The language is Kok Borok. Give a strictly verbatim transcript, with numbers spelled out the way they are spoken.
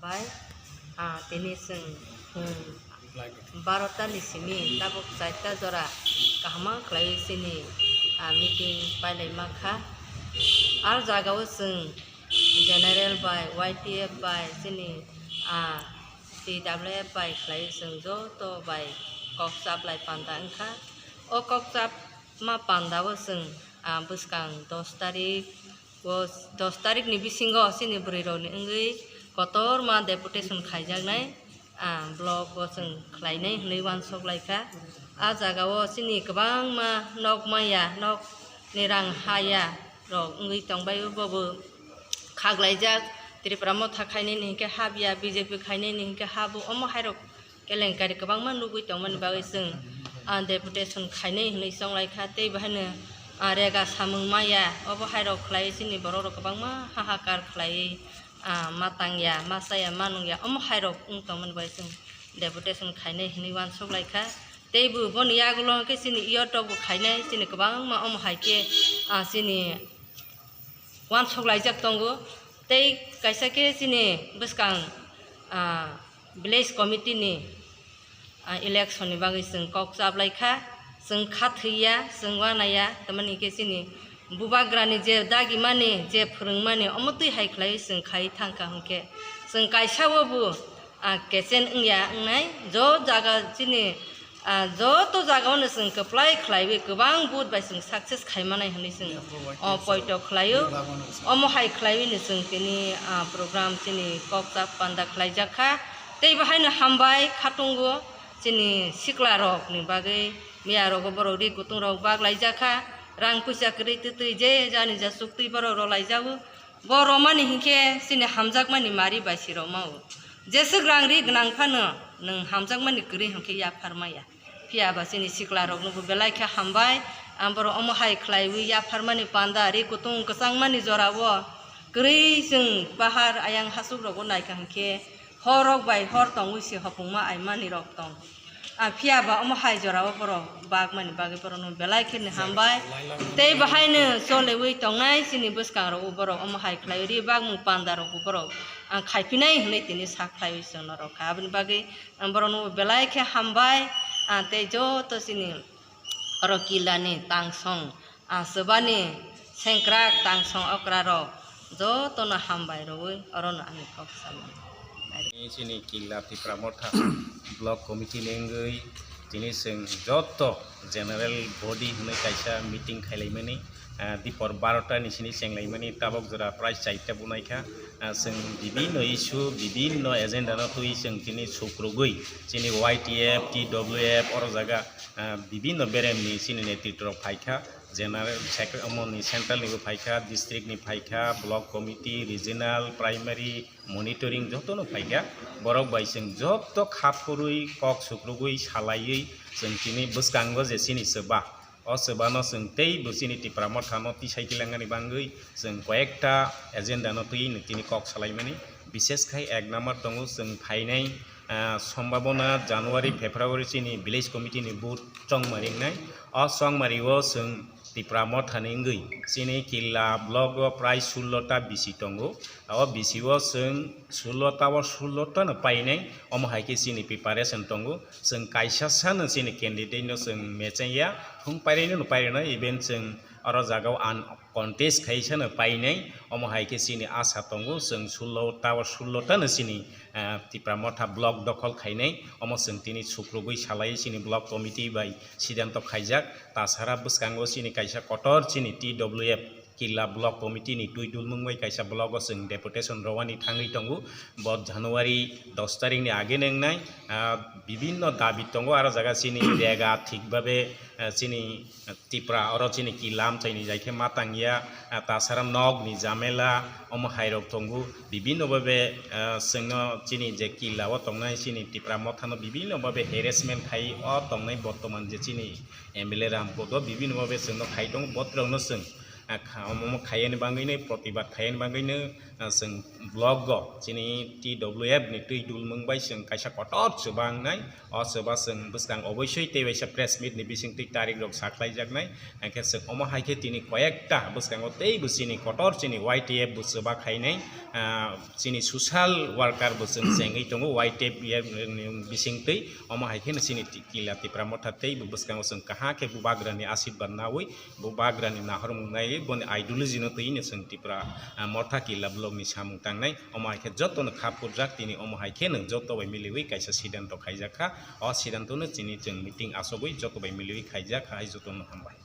Bai, ah, tini chwng, hmm, barota ni simi tabuk chaita jora kaham khlaiwi chini, ah, meeting pailaima kha. Ar jagao chwng general bai, Y T F bai, chini, ah, T W F bai khlaiwi chwng joto bai kok chaplai panda wngkha. O kok chapma pandao chwng, ah, bwskang dos tarik, o dos tarikni bisingo chini bwrwirokni wngwi kotorma deputation khaijaknai, ah, block o chwng khlainai hwnwi uansuk laikha. A jagao chini kwbangma nok maya, nokni rang haya rok wngwi tongbai, bobo khaklaijak. Tripura Motha khainani hinkhe hapya, B J P khainani hinkhe habo, omo hairok kelenkari kwbangma nugwi tongmani bagwi chwng, ah, deputation khainai hwnwi chonglaikha, tei bahaino, ah, rega samung maya, obo hairok khlaiwi chini borokrok kwbangma hahakar khlaiwi, ah, ma tangya, ma chaya, ma nungya, omo hairok wng tongmani bagwi chwng deputation khainai hwnwi uansuk laikha. Tei bo boni yagulo hwnkhe chini E O tok bo khainai, chini kwbangma omo hai khe, ah, chini uansuk laijak tongo. Tei kaisa khe chini bwskang, ah, village committee ni, ah, election ni bagwi chwng kok chaplai kha, chwng kha thwiya, chwng uanaiya, tamani khe chini bubagrani je dagimani, je phwrwngmani, omo twi hai khlaiwi chwng khai thang kha hwnkhe, chwng kaisa o bo, ah, kechen wngya wngnai, jo jaga chini, ah, joto jagao no chwng kwplai khlaiwi kwbang vote bai chwng success khaimanai hwnwi chwng o poito khlaio. Omo hai khlaiwi no chwng tini, ah, program chini kok chap panda khlaijak kha. Tei bahaino hambai khatungo chini sikla rok ni bagwi, miya rogo borok ri kutung rok bak laijak kha, rang puisa kwrwi twtwi je jani ja chuktwi borok rok laijago. Bo romani hinkhe chini hamjakmani mari bai si romao. Jeswk rang ri gwnang phano nwng hamjakmani kwrwi hinkhe yaphar maya. Phiya ba chini sikla rokno bo belai khe hambai. Ang borok omo hai khlaiwi yapharmani panda ri kutung kwchangmani jorao kwrwi chwng pahar ayang hasuk rogo naikha hinkhe horrok bai hor tongwi se hopungma aimani rok tong. Ah, phiya ba omo hai jorao borok bagmani bagwi borokno belai kheno hambai. Tei bahaino choliwi tongnai chini bwskangrok borok omo hai khlaiwi ri bagmung panda rok borok, ah, khaiphinai hwnwi tini sak khlaiwi chwng norok kha. Aboni bagwi ang borokno belai khe hambai, ah, tei joto chini oro kilani tangsong, ah, chwbani sengkrak tangsong okra rok jotono hambai rwui orono ani kok samani. Chini Killa Tipra Motha Block Committee ni wngwi tini chwng joto general body hwnwi kaisa meeting khailaimani, ah, dipor barota ni sini chenglaimani tabok jora prai chaita bunaikha. Ah, chwng bibinno issue, bibinno agenda no twi chwng tini sukrugwi chini Y T F, T W F oro jaga, ah, bibinno beremni chini netritwrok phaikha. General Secretary, omoni central nibo phaikha, district ni phaikha, block committee, regional, primary, monitoring jotono phaikha. Borok bai chwng joto khap kwrwi, kok sukrugwi, salaiwi chwng tini bwskango je chini chwba. O chwbano chwng tei bo chini Tipra Mothano tisai kilangani bagwi chwng koyekta agenda no twi tini kok salaimani. Bishes khai ek number tongo chwng phainai, ah, sombhabona January, February chini village committee ni vote chongmari wngnai. O chongmari o chwng Tipra Motha ni wngwi chini Killa block o prai sullo ta bisi tongo. O bisi o chwng sullo ta o sullo ta no painai. Omo hai khe chini preparation tongo. Chwng kaisa sano chini candidate no chwng mecheng ya. Thung pairino no pairino, even chwng oro jaga o uncontest khai sano painai. Omo hai khe chini asa tongo. Chwng sullo ta o sullo ta no chini ah, Tipra Motha block dokhol khainai, omo chwng tini sukrugwi salai chini block committee bai sidanto khaijak. Tasara bwskango chini kaisa kotor chini T W F Killa block committee ni twi dulmung bai kaisa block o chwng deputation rwani thangwi tongo. Bo January dos tarikh ni age nwngnai, ah, bibinno dabi tongo, aro jaga chini rega thik babe, ah, chini Tipra oro chini Killa amchaini jai khe ma tangya, ah, tasara nokni jamela omo hairok tongo, bibinno babe, ah, chwngno chini je Killa o tongnai chini Tipra Mothano bibinno babe harassment khai o tongnai bortoman je chini M L A Ramkot o bibinno babe chwngno khai tongo, botrokno chwng, ah, kha-, omo khai yani bagwino, protibad khai yani bagwino, ah, chwng block o chini T W F ni twi dulmung bai chwng kaisa kotor chuba wngnai. O chuba chwng bwskang oboisoi tei waisa press meet ni bisingtwi tarik rok sakhlaijaknai. Hwnkhe chwng omo hai khe tini koyekta bwskango teibo chini kotor chini Y T F bo chuba khainai, ah, chini social worker bo chwng chengwi tongo Y T F ni bisingtwi. Omo hai kheno chini Ti-, Killa Tipra Motha teibo bwskango chwng kaham khe Bubagrani asirwad nawi, Bubagrani nahormung naiwi boni ideology no twiwi no chwng Tipra, ah, Motha Killa block ni samung tangnai. Omo hai khe jotono kha phurjak, tini omo hai kheno joto bai miliwi kaisa siddhanto khaijak kha. O siddhanto no chini chwng meeting asogwi joto bai miliwi khaijak kha, hai jotono hambai.